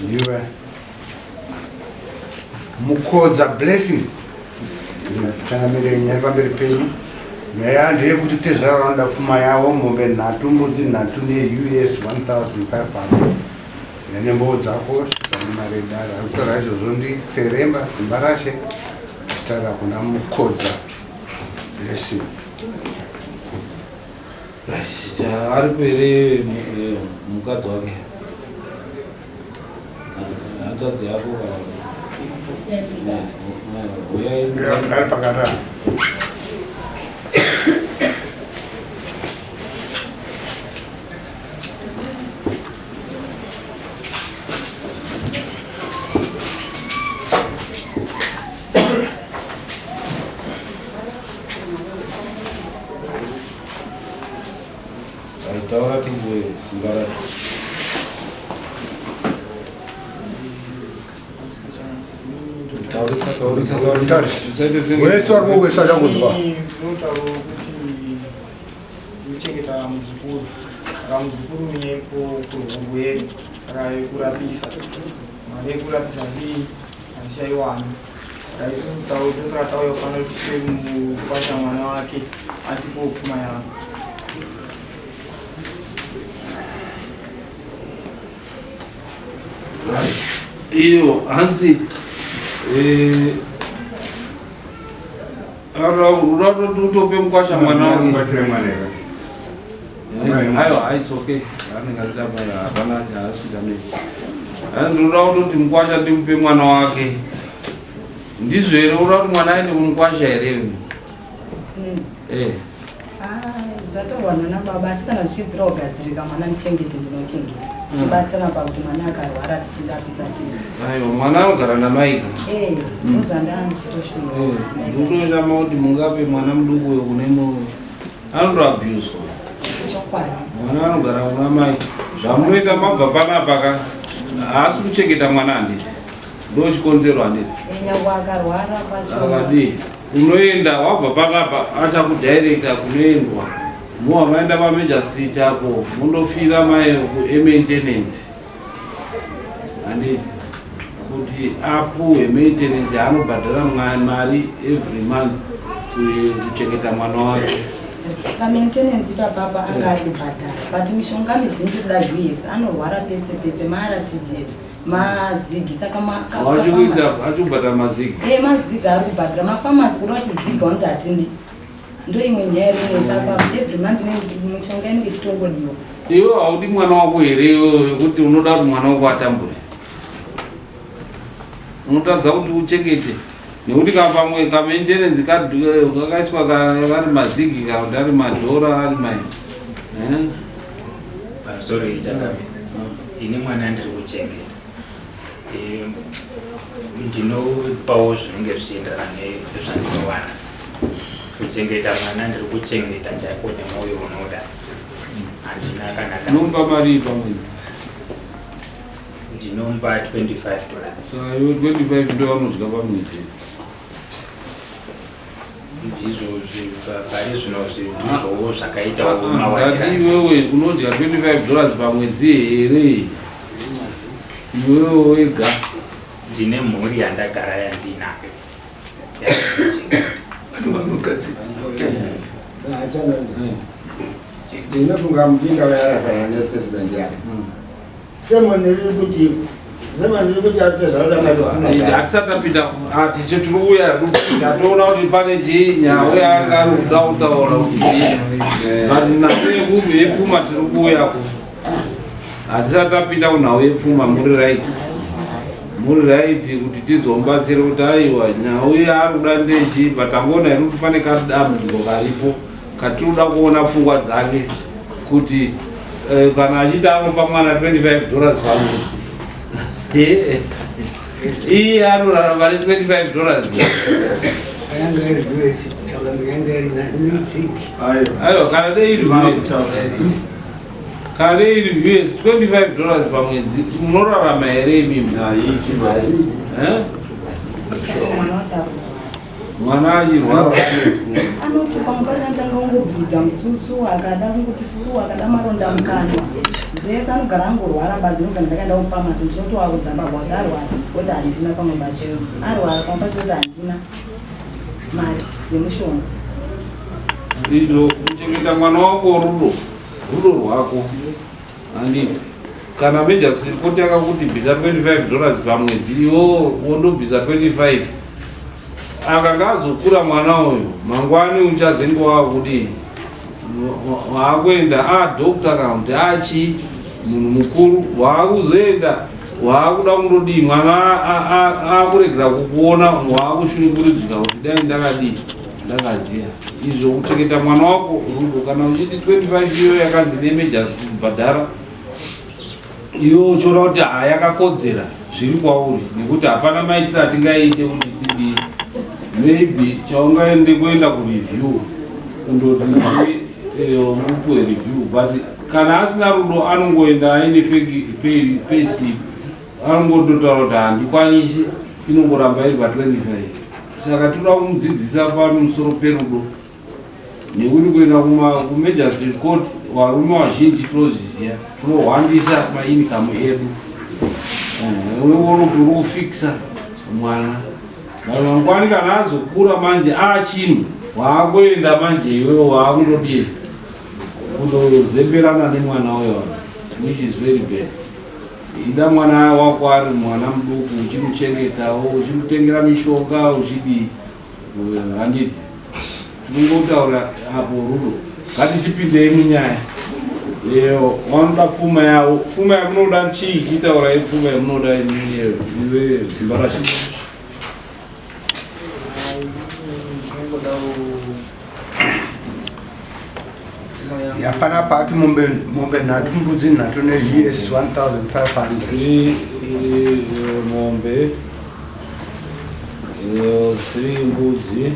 Ndiwe Mukodza Blessing. Changamire, nyaya pamberi penyu. Nyaya ndeyekuti tezvara vanoda pfuma yavo, mombe nhatu, mbudzi nhatu neUS 1500. Nemboo dzako svika nemari yedare. Ari kutaura izvozvo ndi Feremba Simbarashe achitaura kuna Mukodza Blessing. Aripo here mukadzi wake? Hanzvadzi yako kana ari pakati. Taura tinzwe simba racho. Taurisa, taurisa, taurisa. Wese wako wese achakunzwa. Ndinotaura kuti kuchengeta muzukuru. Saka muzukuru nekurwere saka yekurapisa. Mari yekurapisa handichaiwani. Saka isusu ndosaka tauya pano tipe mukwasha mwana wake atipewo pfuma yangu. Iyo hanzi eh, utope mukwasha mwana wake. Aiwa, it's okay. Anenge achida hapana haasi kuita mesi. Ndinoda kutoti mukwasha ndimupe mwana wake. Ndizvo here unoda kuti mwana aende kumukwasha here? Eh. Zvatorwa nana baba, asi kana zvichibvira kugadzirika mwana ndichengete, ndinochengeta. Tichibatsira pakuti mwana akarwara tichirapisa tese. Aiwa, mwana anogara namaika. Eh, ndozvandaa ndichitoshuwa. Ndinotoshama kuti mungape mwana muduku uyo kune anotoabuswa. Chokwadi. Mwana anogara kuna mai. Zvamunoita mabva panapa ka haasi kuchengeta mwana handiti. Ndo chikonzero handiti. Nyangwe akarwara kwacho. Akadii? Unoenda wabva panapa achakudirecta kunoendwa. Muwa maenda pamajor street apo mundofira mai emaintenance. Handiti kuti apuwe maintenance yaanobhadhara mari every month kuchengeta mwana wake. Pamaintenance ipapapa anga ari kubhadhara, but mishonga mizhinji kuda US, anorwara pese pese, maRTGS, mazigi, saka achikubhadhara mazigi. Eh, mazigi ari kubhadhara mafamasi kuda kuti ziga vanoti hatindi. Ndo imwe nyaya iri kunetsa apapo, every month mishonga inenge ichitongodiwa. Iwe haudi mwana wako here iwewe kuti unoda kuti mwana wako atambure? Unotadza kuti uchengete nekuti kapamwe kamaintenance kakaiswa ari mazigi kana kuti ari madhora ari mai. Pamusoro ichakame ini mwana ndiri kuchengeta, ndinopawo zvinenge zvichienderana nezvandinowana. Kuchengeta mwana ndiri kuchengeta chaiko nemwoyo unoda, handina kana Unomupa mari pamwedzi? Ndinomupa $25. Saka iwe 25 ndo vanodya pamwedzi? Ndizvo pari zvino ndizvowo zvakaitawo. Ngati iwewe unodya $25 pamwedzi here iwewe wega? Ndine mhuri yandagara yandinayo. Ndinofunga mupinda uyarasana nestatement yake. Semoni riri kuti atezvaroda mari pfuma. Hatisati tapinda, tichi tiri kuuya tatoona kuti pane chii nhau yaanga ari kuda kutaura kuti chii, but nhau yepfuma tiri kuuyako, hatisati tapinda kunhau yepfuma. Muri right, muri right kuti tizomubatsire kuti aiwa nhau yaari kuda ndechii, but tangoona here kuti pane kadambudziko karipo katiri kuda kuona pfungwa dzake kuti kana achiti anopa mwana $25 pamwedzi, iye anorarama ne $25? Yanga iri US, yanga iri nezigi. Aiwa, kana dei iri US, kana dei iri US, $25 pamwedzi munorarama here imimi? Eh? Mwana wacho ari Mwana achirwara. Anoti pamwe pacho anotanga kungobhidha mutsutsu, akada kungoti furu, akada maronda mukanwa. Zvese anogara angorwara badzi ndinogara ndakaenda kufamasi ndinotovaudza baba kuti arwara oti handina pamwe pacho arwara pamwe pacho oti handina mari yemushonga. Izvo kuchengeta mwana wako rudo rudo rwako handiti kana magistrate court yakakuti bvisa 25 dollars pamwedzi iwo wondobvisa 25 akanga azokura mwana uyu mangwani uchazenge waakudii waakuenda adoctor kana kuti achi munhu mukuru waakuzoenda waakuda kundodii mwana akuregera kukuona waakushungurudzika kuti dai ndakadii ndakaziva izvo kuchengeta mwana wako rudo kana uchiti 25 iyo yakanzi nemejasi kubhadhara iwe uchiona kuti ha yakakodzera zviri kwauri nekuti hapana maitiro atingaite kuti tidii maybe chaungaende kuenda kureview kundoti upiwe review but kana asina rudo anongoenda aine fake pay slip anongototaura kuti handikwanisi inongoramba iri pa 25 saka toda kumudzidzisa pamusoro perudo nekuti kuenda kumagistrate court varume vazhinji tinozviziva tinohwandisa maincome edu unoona kuti uri kufikisa mwana vanhu mangwani kana azokura manje achinhu waakuenda manje iwewe waakundodii kundozemberana nemwana uyo which is very bad ida mwana wako ari mwana muduku uchimuchengetawo uchimutengera mishonga uchidii Handiti tinongotaura apo rudo, ngatichipindei munyaya. Eyo vanoda pfuma yavo, pfuma yamunoda chii? Chitaurai pfuma yamunoda iwe simba racho. Hapana pati mombe mombe nhatu mbudzi nhatu ne US 1500. Mombe three mbudzi ne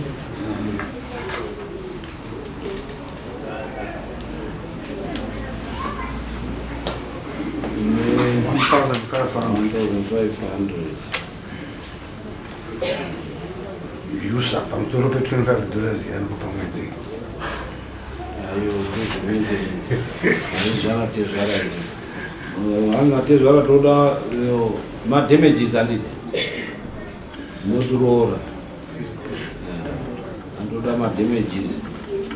1500. Yusa pamusoro pe 25 dollars yaripo pamwedzi. Ayo zvana tezvara vana tezvara toda madamages anditi motiroora andoda madamages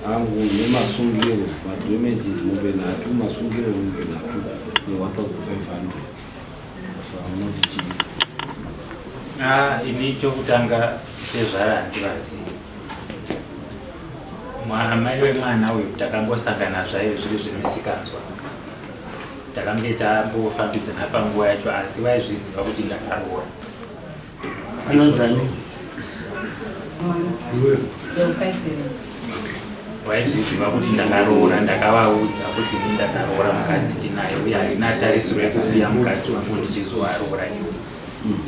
angu nemasungiro madamages mombe nhatu masungiro mombe nhatu ne 1500 saka unoti chii? Ah, ini chokutanga tezvara handivazivi. Amai vemwana uyu takambosangana zvayo zviri zvemisikanzwa. Takange tambofambidzana panguva yacho asi vaizviziva kuti ndakaroora. Anonzani? Iwe. Vaizviziva kuti ndakaroora, ndakavaudza kuti ini ndakaroora mukadzi ndinaye uye handina tarisiro yekusiya mukadzi wangu ndichizovaroora iwe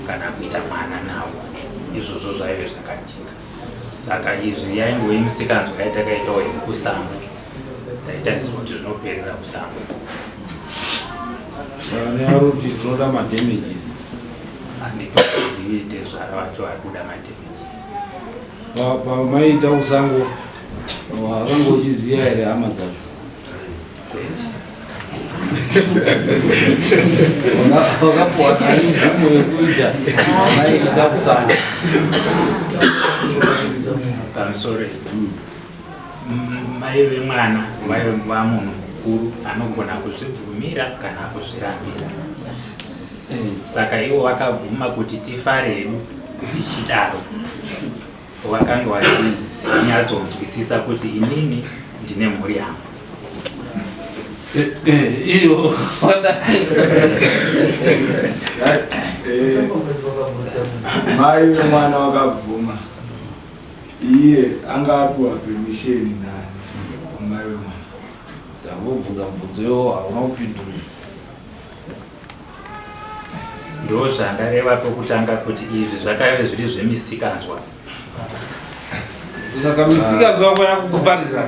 kana kuita mwana navo. Izvozvo zvaive zvakajeka. Saka izvi yaingove misikanzwa yatakaitawo yekusango. Taitarisirwa kuti zvinoperera kusango. Saka nearuti tinoda madamages. Handitozivi tezvara vacho vari kuda madamages. Pamaita kusango wakanga uchiziva here hama dzacho? Kwete. Wakapuwa nani mvumo yekuita maita kusango? Pamusoro mai vemwana vaive vamunhu mukuru anogona kuzvibvumira kana kuzvirambira. Saka ivo vakabvuma kuti tifare hedu tichidaro. Vakanga vachinyatsonzwisisa kuti inini ndine mhuri yangu. Iyo mai vemwana vakabvuma iye anga apiwa permission nani mai vemwana Ndangobvunza mubvunzo iwo hauna kupindura. Ndozvandareva pokutanga kuti izvi zvakave zviri zvemisikanzwa. Saka misikanzwa yako yakukuparira.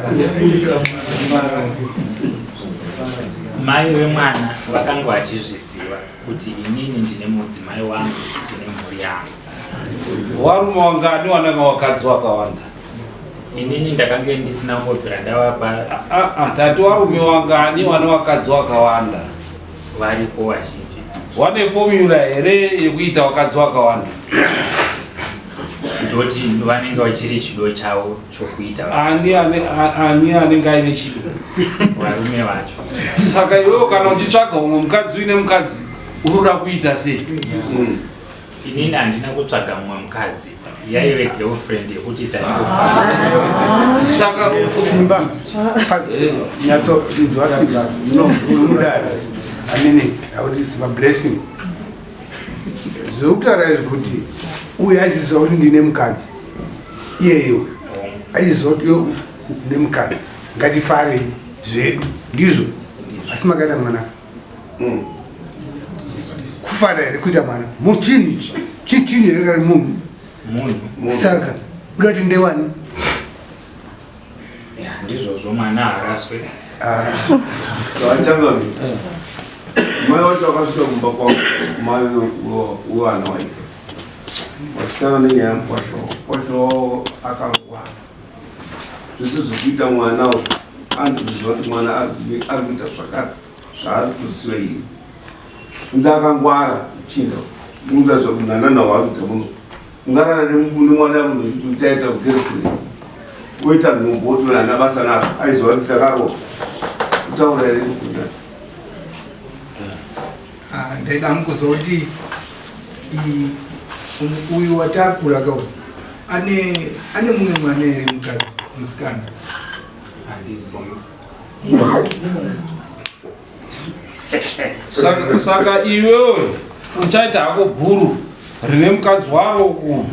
Mai vemwana vakanga vachizviziva kuti inini ndine mudzimai wangu ndine mhuri yangu. Warume wangani wananga wakadzi wakawanda? Inini ndakange ndisina kumbobvira ndavapa. Ah, ah, tati warume wangani wane wakadzi wakawanda? Variko vazhinji. Wane formula here yekuita vakadzi vakawanda? Ndoti vanenge vachiri chido chavo chokuita. Ani ani anenge aine chido? Varume vacho. Saka iwewe kana uchitsvaga umwe mukadzi uine mukadzi unoda kuita sei? Inini handina kutsvaga mumwe mukadzi, yaive girlfriend yekuti taingofara. Saka Simba, nyatso inzwa Simba, no, unodari. Amini, akuti Simba blessing. Zvekutaura izvi kuti uyu aiziva kuti ndine mukadzi. Iyeyo aiziva kuti iwe une mukadzi. Ngatifarei zvedu. Ndizvo. Asi makaita mwana. Kufara here kuita mwana? Muchini. Chichini here kana munhu? Munhu. Saka uda kuti ndewani? Ya, ndizvozvo mwana haaraswe. Vachangami. Mai wacho akasvika kumba kwangu, mai wevana waita. Wasvikana nenyaya yemukwasha wavo. Mukwasha wavo akangwara. Zvese zvekuita mwana uyu, anotoziva kuti mwana ari kuita zvakati zvaari kutoziva iye. Kunze akangwara, muchinda. Unoda zvamunanana waari kuita muno. Ungarara nemwana munhu uchiti uchaita girlfriend. Woita nhumbu wotoona hana basa nazvo. Aiziva kuti takaroora. Kutaura here kukunda? Ah, ndaida kuzoti uyu watakura ka uyu ane ane mumwe mwana here mukadzi musikana? Handizivi. Saka iwewe uchaita hako bhuru rine mukadzi waro uku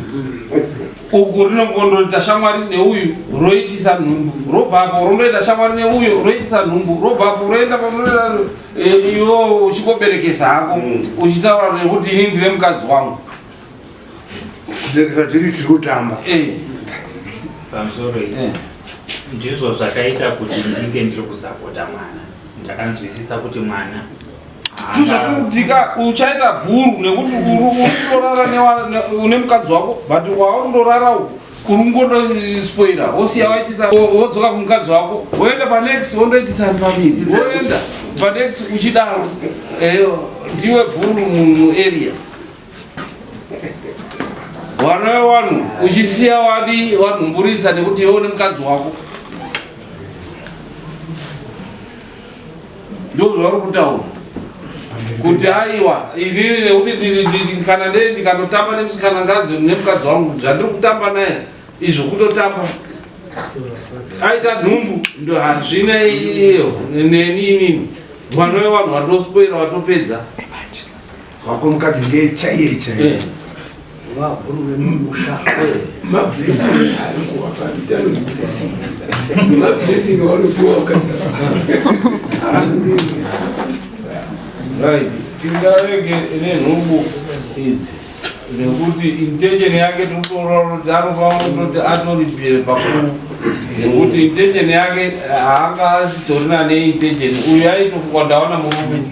uku rinongondoita shamwari neuyu roitisa nhumbu, robvapo rondoita shamwari neuyu roitisa nhumbu, robvapo roenda panoenda iwe uchingoberekesa hako uchitaura nekuti ini ndine mukadzi wangu. Kuberekesa tiri tiri kutamba. Pamusoro iyi. Ndizvo zvakaita kuti ndinge ndiri kusapota mwana. Ndakanzwisisa kuti mwana Tuzvatikutika uchaita bhuru nekuti uri kundorara une mukadzi wako, but wauri kundorara uku uri kungondospoira, wosiya waitisa, wodzoka kumukadzi wako, woenda panext wondoitisa pamiri, woenda panext uchidaro. Ndiwe bhuru muarea. Wana wevanhu uchisiya wadi wanhumburisa nekuti iwe une mukadzi wako. Ndizvo zvauri kutaura kuti aiwa inini nekuti kana ndee ndikanotamba nemusikana ngazi nemukadzi wangu zvandiri kutamba naye izvo kutotamba aita nhumbu ndo hazvina iyo neni inini mwana wevanhu watospoira watopedza. Wako mukadzi ndiye chaiye chaiye. Mablessing ari kuwapa nditi anonzi blessing. Mablessing awanopiwa mukadzi. Right, tingarege nenhumbu idzi nekuti intention yake tinotoona kuti anofanira kutoti atoripire pakuru nekuti intention yake haanga asitorina neintention. Uyu aitofuka ndaona murume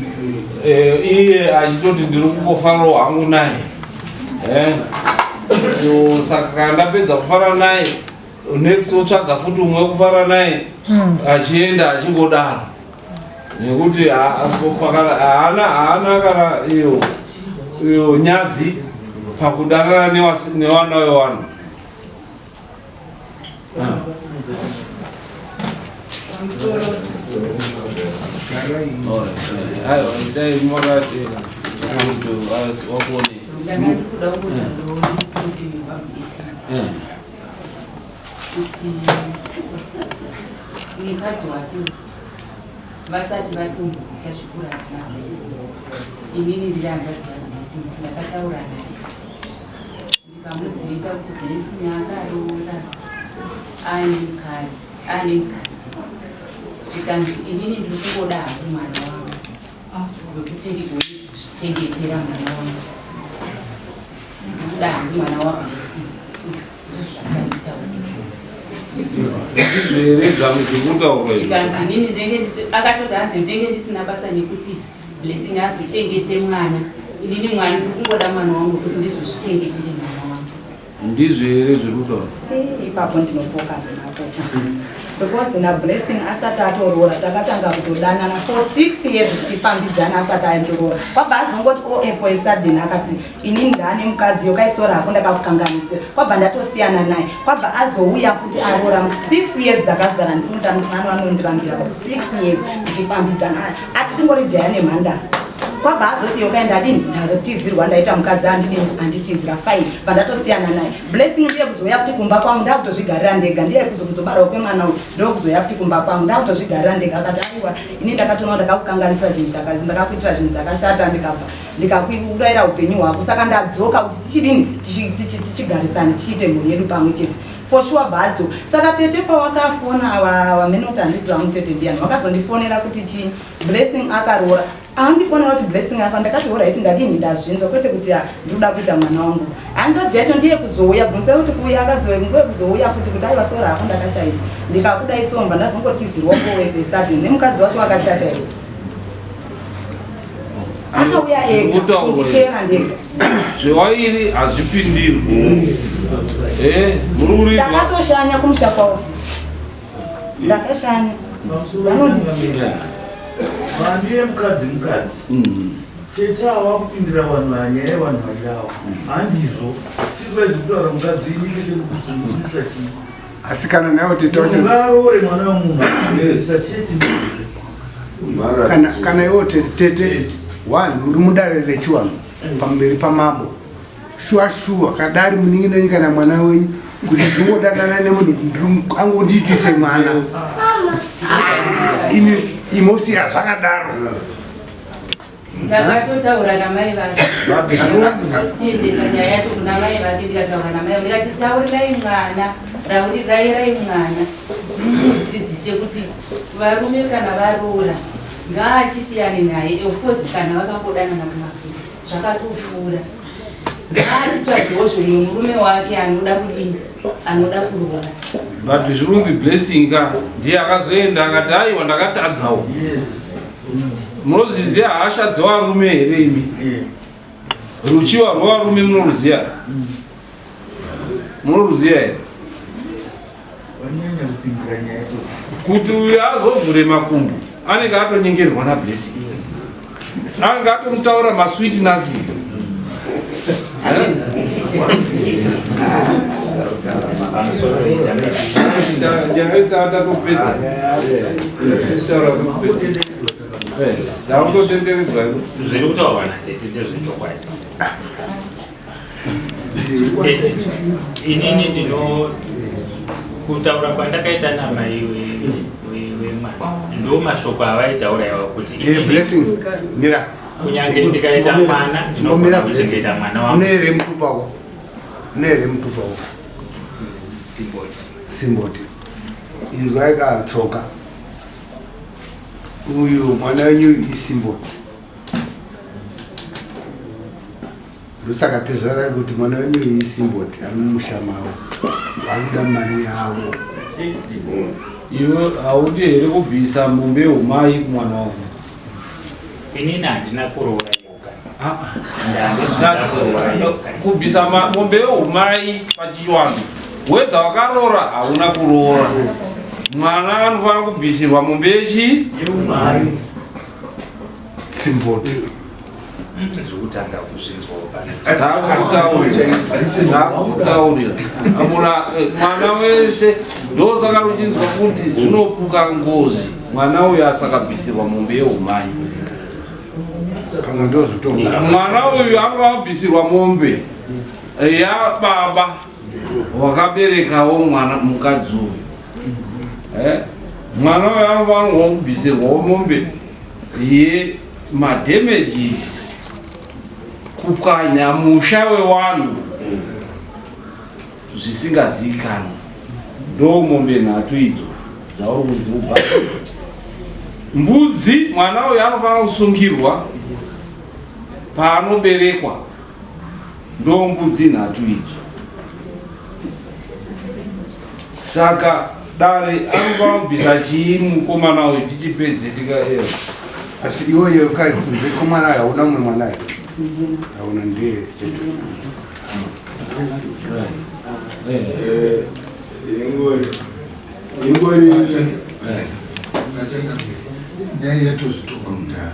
iye achitoti ndiri kungofarawo hangu naye. Saka kana ndapedza kufara naye next wotsvaga futi umwe wekufara naye achienda achingodaro nekuti haana kana iyo nyadzi pakudanana nevana vevanhu. Aiwa, dai makati wakuone. Ndakandikuda kutaura kuti vabvisa kuti mukadzi wake vasati vatomboita zvekurara naBlessing. Inini ndiri hanzvadzi yaBlessing, ndakataura naye ndikamuzivisa kuti Blessing akaroora aine mukadzi. Zvikanzi inini ndiri kungoda hangu mwana wangu wekuti ndigone kuzvichengetera mwana wangu. Ndikuda hangu mwana waBlessing uyu, ndozvaakanditaurira. Ndizvo here zvamukutaura izvo? Zvikanzi inini ndenge akatoti hanzi ndenge ndisina basa nekuti Blessing azochengete mwana. Inini mwana ndiri kungoda mwana wangu kuti ndizozvichengetere mwana wangu. Ndizvo here zviri kutaura? Eh, ipapo ndinopokana napo changamire because nablessing asati atoroora takatanga kutodanana for six years tichifambidzana asati atoroora kwabva azongoti o oh, for a sudden akati inini ndaane mukadzi yokaisora hako ndakakukanganisira kwabva ndatosiyana naye kwabva azouya futi aroora six years dzakazara ndifunga kuti ano anondirambira six years tichifambidzana atitingori jaya nemhandara kwabva azoti yokai ndadini ndatizirwa ndaita mukadzi andidini anditizira fine pandatosiyana naye blessing ndiye kuzouya futi kumba kwangu ndakutozvigarira ndega ndiye kuzokuzobarawo kwemwana uyu ndokuzouya futi kumba kwangu ndakutozvigarira ndega akati aiwa ini ndakatoona ndakakukanganisira zvinhu ndakakuitira zvinhu zvakashata ndikabva ndikakuurayira upenyu hwako saka ndadzoka kuti tichidini tichigarisana tichiite mhuri yedu pamwe chete for sure bvadzo saka tete pawakafona wamene kuti handiziva vangu tete ndiyani wakazondifonera kuti chii blessing akaroora andifonera kuti blessing aka ndakati horaiti ndadini ndazvinzwa kwete kuti ah, ndinoda kuita mwana wangu hanzvadzi yacho ndiye kuzouya bvunzai kuti kuuya akazonguve kuzouya futi kuti aiva sora hako ndakashaisha ndikakudai somba ndazongotizirwa kowefesadin nemukadzi wacho wakachata iwe akauya ega kunditeera ndega zvewairi hazvipindirwi eh, ndakatoshanya kumusha kwavo ndakashanya vanondiziva mhandu yemukadzi mukadzi mm. tete awa kupindira vanhu vanyaya yevanhu vairawa handizvo chizwaizi kutaura mukadzi ini tete mukusunisa chii asi kana nayo tete wacho ungaroore mwana wemunhu isa chete kana kana iwo tete tete one muri mudare rechiwanhu pamberi pamambo shuwa shuwa kadari munin'ina wenyu kana mwana wenyu kuti ndingodanana nemunhu angondiitise mwana imi imosiya zvakadaro Ndakatotaura namai vake. Ndakaendesa nyaya yacho kuna mai vake ndikataura namai vake ndikati taurirai mwana, rairai mwana mumudzidzise kuti varume kana varoora ngaachisiyane naye of course kana vakambodanana kumasure zvakatopfuura ngaachitsvagewo zvimwe murume wake anoda kudini anoda kuroora but zvirunzi blessing ka ndiye akazoenda akati aiwa ndakatadzawo yes munozviziva hasha dzevarume here imi ruchiva rwevarume munoruziva munoruziva here kuti uyu azovhure makumbo anenge atonyengerwa nablessing anenge atomutaura masweet nothing Tatopedza. Takutotenderedzwa. Zviri kutaurwa natete ndezvechokwadi. Inini ndino kutaura kwandakaita namai wemwana ndo mashoko avaitaura iwa kuti blessing mira kunyange ndikaita mwana ndinogona kuchengeta mwana wangu. Une here mutupo wako? Une here mutupo wako? Simboti. Simboti. Inzwai ka tsoka. Uyu mwana wenyu isimboti. Ndosaka tezvara kuti mwana wenyu isimboti ari mumusha mavo. Vakuda mari yavo. Iwe haudi here kubvisa mombe yeumai kumwana wako? Inini handina kuroora yoga. Ah, kubvisa mombe yeumai pachiwanhu wedza wakaroora hauna kuroora mwana anofanira kubvisirwa mombe yechi yeumai simboti zvekutanga kuzvinzwa ndakutaurira amuna eh, mwana wese ndosaka ruchinzwa kuti zvinopuka ngozi mwana uyu asakabvisirwa mombe yeumai mwana uyu anofanira kubvisirwa mombe yababa wakaberekawo mwana mukadzi uyu eh? mwana uyu anofanirwa kubvisirwawo mombe yemadamages kupwanya musha wewanhu zvisingazivikanwi ndo mombe nhatu idzo dzauri kunzi ubva mbudzi mwana uyu anofanira kusungirwa paanoberekwa ndo mbudzi nhatu idzo saka dare anofanira kubvisa chii mukomana uyu tichipedze tikaera asi iwe yeukai kunze komwana hauna mumwe mwana here hauna ndiye chete. Ingori nyaya yatozvitonga kudhara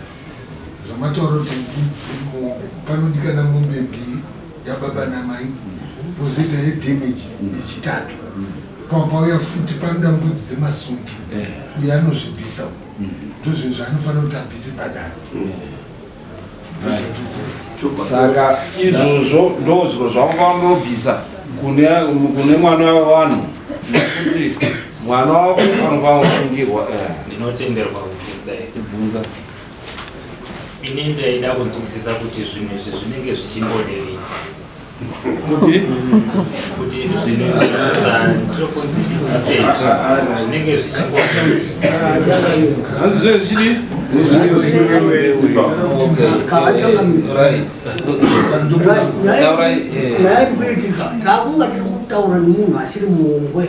zvamataura kuti panodikana mombe mbiri yababa namai pozoita yedamage yechitatu pauya futi panoda mbudzi dzemasungi uyo anozvibvisa ndozvinhu zvaanofanira kuti abvise padare. Saka izvozvo ndo zviro zvaunofanira kune kune mwana wevanhu nekuti mwana wako anofanira kusungirwa. Ndinotenderwa kubvunza here? Kubvunza. Ini ndaida kunzwisisa kuti zvinhu izvi zvinenge zvichimborevei. Kuti zvinhu zvandiri kunzi ndibvise izvi zvinenge zvichimborevei. Zvinenge zvichidii? Nyaya iri kuitika takunga tiri kutaura nemunhu asiri muungwe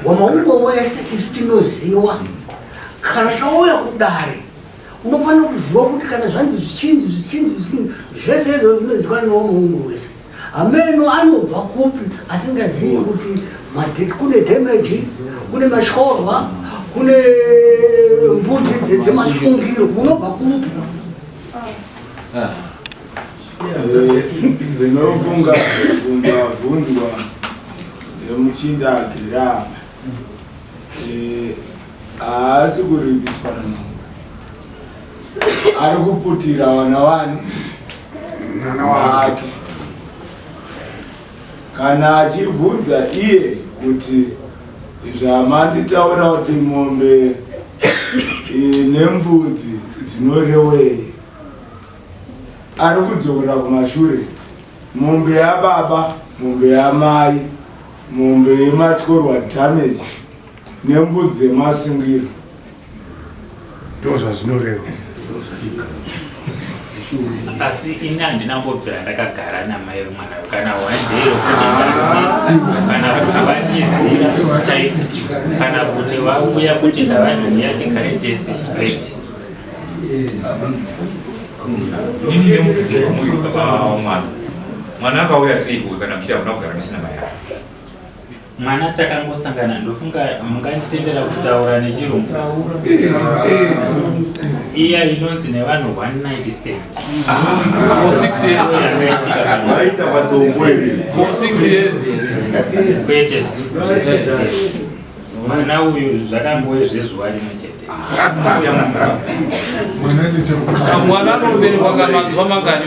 wamaungwe wese isu tinoziwa kana tauya kudare unofanira kuziva kuti kana zvanzi zvichinzi zvichinzi zvichinzi zvese izvozvo zvinozikanwa newamaungwe wese hameno anobva kupi asingazivi kuti kune damage kune matyorwa kune mbudzi dzemasungiro munobva kupi. Ndinofunga bvunzo abvunzwa nemuchinda agere apa haasi kuripiswa namambo, ari kuputira vana wani wake. Kana achibvunza iye kuti zvamanditaura kuti mombe nembudzi dzinorewei, ari kudzokera kumashure. Mombe yababa, mombe yamai, mombe yematyorwa damage nembudzi dzemasungiro ndo zvazvinoreva. Asi ini handina kumbobvira ndakagara namai vemwana kana one day rokuti ndanzi kana kuti vatizira chaiko kana kuti vauya kuti ndavati uya tigare tese kwete. Inini ndine mubvunzo kwamuri baba wamwana. Mwana akauya seiko kana muchiti hamuna kugara musina mai ake? Mwana takangosangana, ndofunga munganditendera kutaura nechirungu iya inonzi nevanhu one night stand. For 6 years. Vaita padombo here? For 6 years. Kwete mwana uyu zvakangove zvezuva rimwe chete. Mwana anoberekwa kamazuva mangani?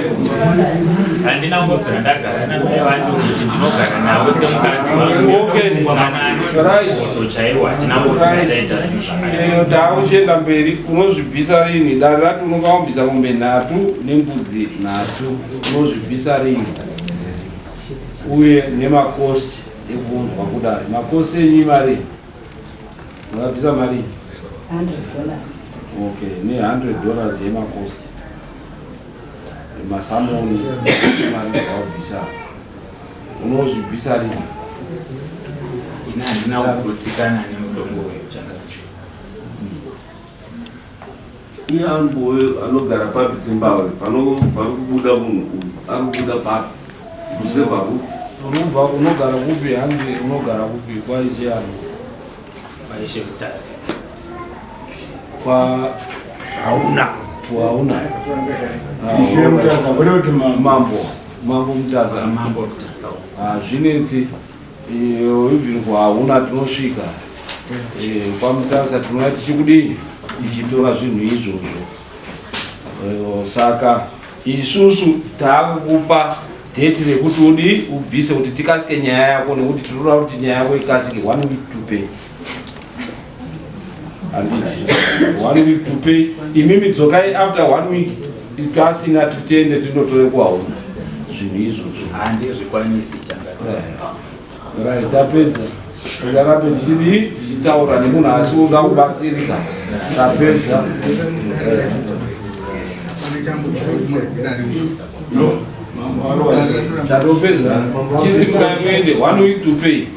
Handina kumbobvira ndagara namai vacho kuti ndinogara navo semukadzi wangu. Mwana anonzi moto chaiwo hatina kumbobvira taita zvinhu zvakadai. Taakuchienda mberi, unozvibvisa rini? Dare rati unonga wabvisa mombe nhatu nembudzi nhatu, unozvibvisa rini? Uye nemakosti ekuunzwa kudare. Makosti enyu imari? Makabvisa mari? $100. Okay, ne $100 yemakosti. Masamoni mari dzawabvisa. Unozvibvisa rini? Ini handina kugutsikana nemutongo uyu chakati. Iye amboyo anogara papi Zimbabwe pano pari kubuda munhu uyu ari kubuda papi rusevha kupi? Unobva unogara kupi? Hanzi unogara kupi kwaishe ano? Kwaishe Mutasa. Kwa hauna hauna. Ishe Mutasa, kuda kuti mambo mambo Mutasa. Mambo Mutasa. Hazvinetsi, even kuhauna tinosvika kwaMutasa tinouya tichikudii tichitora zvinhu izvozvo. Saka isusu taakukupa date rekuti udi ubvise kuti tikasike nyaya yako nekuti tinoda kuti nyaya yako ikasike. One week to pay, handiti? One week to pay. Imimi dzokai after one week tasina titende tindotore kuhauna zvinhu izvozvo. Handizvikwanisi changa. Right, tapedza. Tingarambe tichidii tichitaura nemunhu asi uda kubatsirika. Tapedza. Tatopedza. Chisimukai muende. One week to pay.